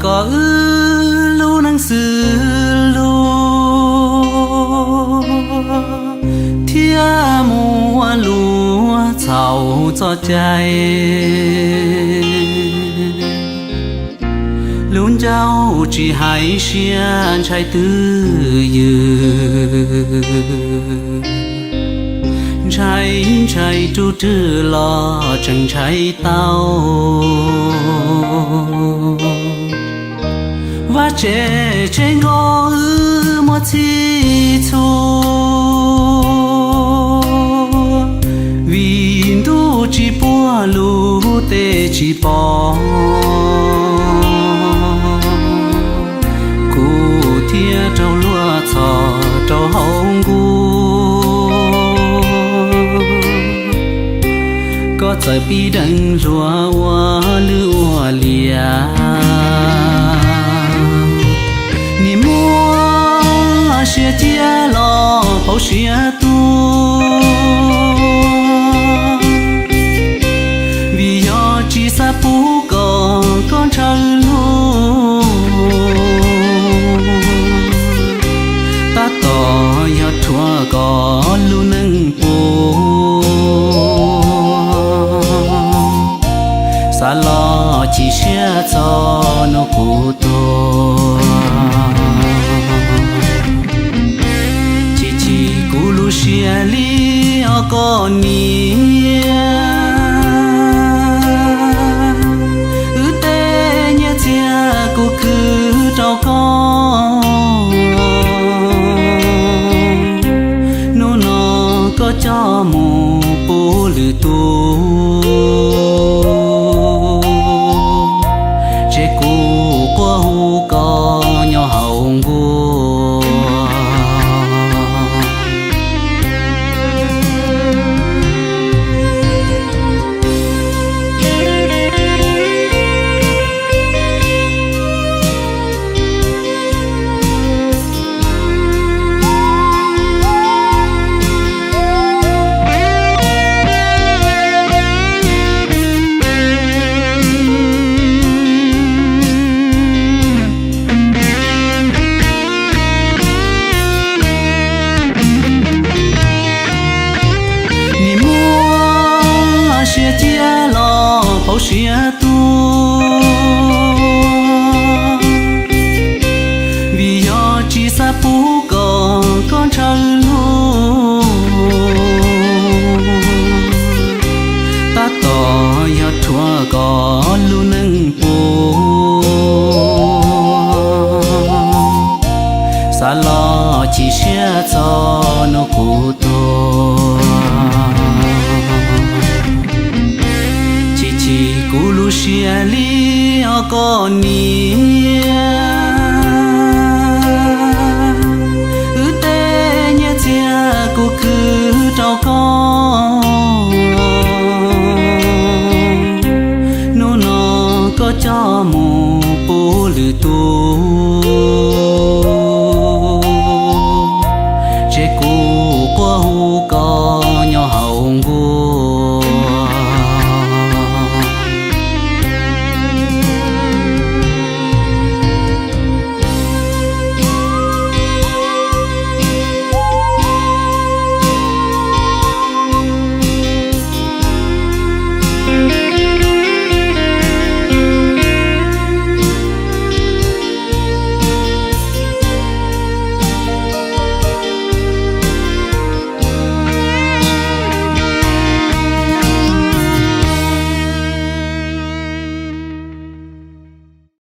kom wb lub neej xws luag thiab mus ua luag txhaum txoj cai. Lub ncauj tsis hais siab ntshai twj ywm, ntshai ntshai rub rwg los tseem ntshai tau. Vaj tsev tsheb nkaus wb muaj txhij txhua, vim ntuj tsis puag lub teb tsis pom, kuv thiaj raug luag txhom rau hauv nkuaj. Koj txawm pib deev hluas ua lwj ua liam, nim muab siab cia los pauv siab tuag, vim yog tsis xav pub kom koj ntshaw luag, tab tom yog rhuav kom lub neej puas. Xav los chim siab txog hnub kuv tuag, chim chim kuv lub siab li os koj niam. Wb tej nyiaj txiag kuv khwv rau koj, hnub no koj coj mus pub lwm tus, ces kuv quaj hu koj nyob hauv nkuaj. Nim muab siab cia los pauv siab tuag, vim yog tsis xav pub kom koj ntshaw luag, tab tom yog rhuav kom lub neej puas. Xav los chim siab txog hnub kuv tuag, chim chim kuv lub siab li os koj niam.